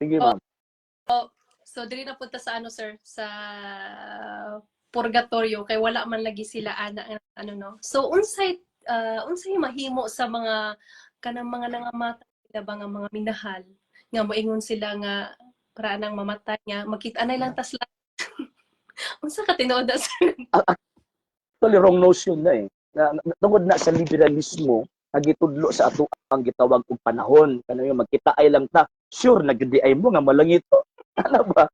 Sige, ma'am. So diri na punta sa ano, sir, sa purgatorio kay wala man lagi sila ana ano, no. So unsay mahimo sa mga kanang mga nangamatay sila ba nga mga minahal nga moingon sila nga para nang mamatay nga makita na lang tas unsa ka tinuod na, sir? Actually, wrong notion na eh. Na tungod na sa liberalismo, nga gitudlo sa ato ang gitawag og panahon. Kanang yung magkita ay lang ta, sure na gyud ay mo nga malangito. Ano ba?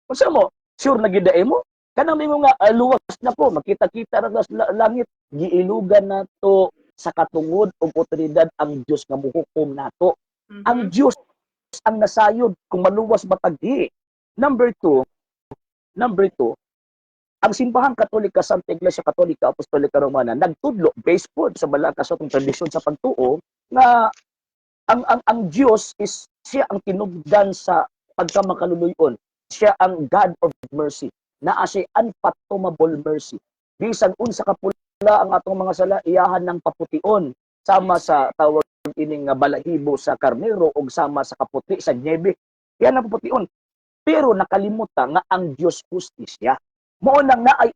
Unsa mo? Sure na gyud ay mo? Kanang mingon nga luwas na ko, makita-kita ra sa langit, giilugan nato sa katungod og otoridad ang Dios nga muhukom nato. Ang Dios ang nasayod kung maluwas ba tagdi. Number two, ang Simbahang Katolika, Santa Iglesia Katolika Apostolika Romana, nagtudlo based po sa balaan kasatong tradisyon sa pagtuo nga ang Dios is siya ang tinugdan sa pagkamakaluluyon. Siya ang God of mercy. Naa siya unfathomable mercy. Bisan unsa ka pula ang atong mga sala, iyahan ng papution sama sa tawag ining nga balahibo sa karnero ug sama sa kaputi sa niebe. Yan ang papution. Pero nakalimutan nga ang Dios hustisya. Mao nang naay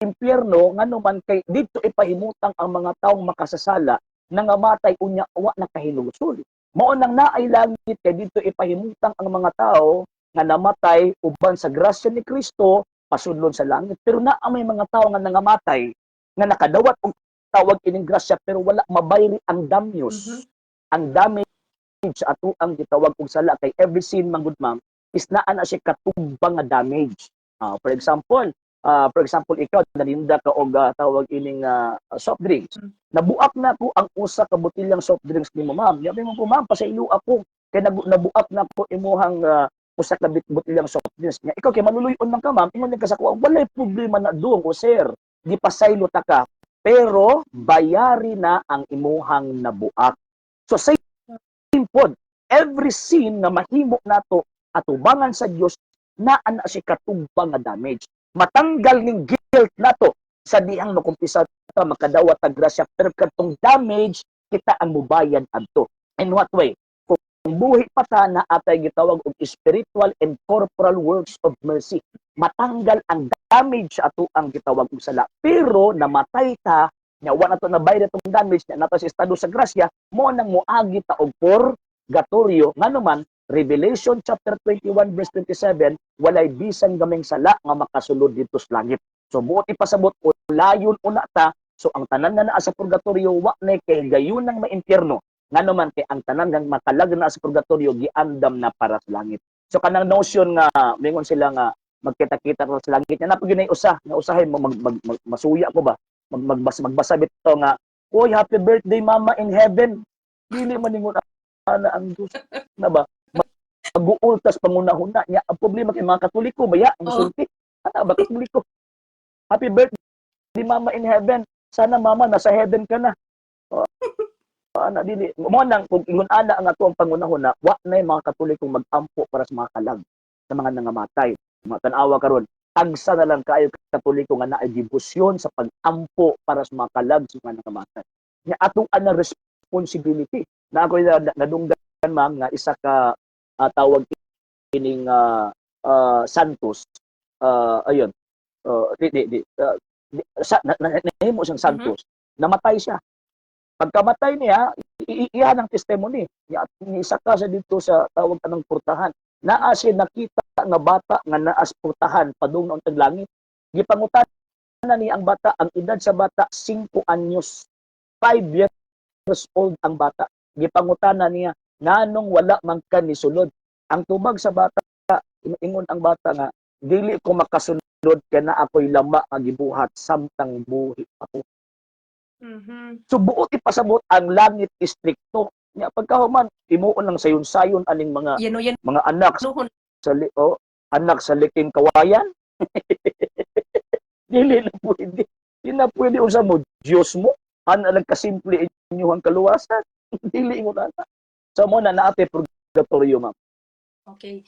impyerno, ngano man kay didto ipahimutang ang mga taong makasasala, nangamatay unya wa nakahinulsol. Mao nang naay langit kay didto ipahimutang ang mga tao nga namatay uban sa grasya ni Kristo pasudlon sa langit. Pero naa may mga tao nga nangamatay nga nakadawat og tawag ining grasya pero wala mabayri ang damyos. Ang damage sa ato ang gitawag og sala, kay every sin man gud, ma'am, is naa na siya katumbang nga damage. For example, ikaw naninda ka og tawag ining soft drinks. Nabuak na ko ang usa ka botilyang soft drinks nimo, ma'am. Yabi mo ko, "Ma'am, pasaylo ako kay nabuak na ko imuhang usa ka botilyang soft drinks." Nya ikaw kay maluluyon man ka, ma'am, ingon ka sa kuha, "Walay problema na doon o sir. Gipasaylo ta ka." Pero bayari na ang imuhang nabuak. So same pod, every sin nga mahimo nato atubangan sa Dios, naa na siya katumbang nga damage. Matanggal ning guilt nato sa dihang makumpisa ta, makadawat ta grasya, pero kadtong damage kita ang mubayad adto. In what way? Kung buhi pa ta, na atay gitawag og spiritual and corporal works of mercy. Matanggal ang damage sa ato ang gitawag og sala. Pero namatay ta, nya wa na to nabayad atong damage, nya nato sa estado sa grasya, mo nang moagi ta og purgatorio, ngano man Revelation chapter 21 verse 27, walay bisan gaming sala nga makasulod dito sa langit. So buot ipasabot o layon una ta, so ang tanan nga naa sa purgatorio wa na kay gayunang maimpyerno. Ngano man kay ang tanan nga makalag na sa purgatorio giandam na para sa langit. So kanang notion nga mingon sila nga magkita-kita ra sa langit, nya napag usa nga usahay mo mag masuya ko ba magbasa bitaw nga, "Oy, happy birthday, mama in heaven." Dili man ningon ana ang Diyos na ba mag-uultas pangunahuna niya. Ang problema kay mga Katoliko baya ang sulti ana ba, Katoliko, "Happy birthday, mama in heaven, sana mama nasa heaven ka na." Oh, ana dili mo nang kung ingon ana ang ato ang pangunahuna, wa na yung mga Katoliko mag-ampo para sa mga kalag sa mga nangamatay. Mga tan-awa karon, tagsa na lang kaayo Katoliko nga naay debosyon sa pag-ampo para sa mga kalag sa mga nangamatay. Nya atong ana responsibility na ako na nadunggan, ma'am, nga isa ka tawag kining Santos, ayun, di sa nahimo siyang Santos, namatay siya. Pagkamatay niya, iya ng testimony niya, ni isa ka sa dito sa tawag kanang purtahan, naa siya nakita nga bata nga naas purtahan padung na untag langit. Gipangutan na ni ang bata, ang edad sa bata 5 anyos, 5 years old ang bata. Gipangutana niya, "Nganong wala man ka ni sulod?" Ang tubag sa bata, ingon ang bata nga, "Dili ko makasunod kay na ako'y lama nga gibuhat samtang buhi ako." So buot ipasabot ang langit istrikto. Nya pagkahuman timuon lang sayon-sayon aning mga Yan o yan mga anak nuhon. Sa oh, anak sa liking kawayan. Dili na pwede. Di na pwede, unsa mo Diyos mo? Ana lang kasimple inyong kaluwasan. Dili mo na. So mo na naate purgatorio, ma'am. Okay.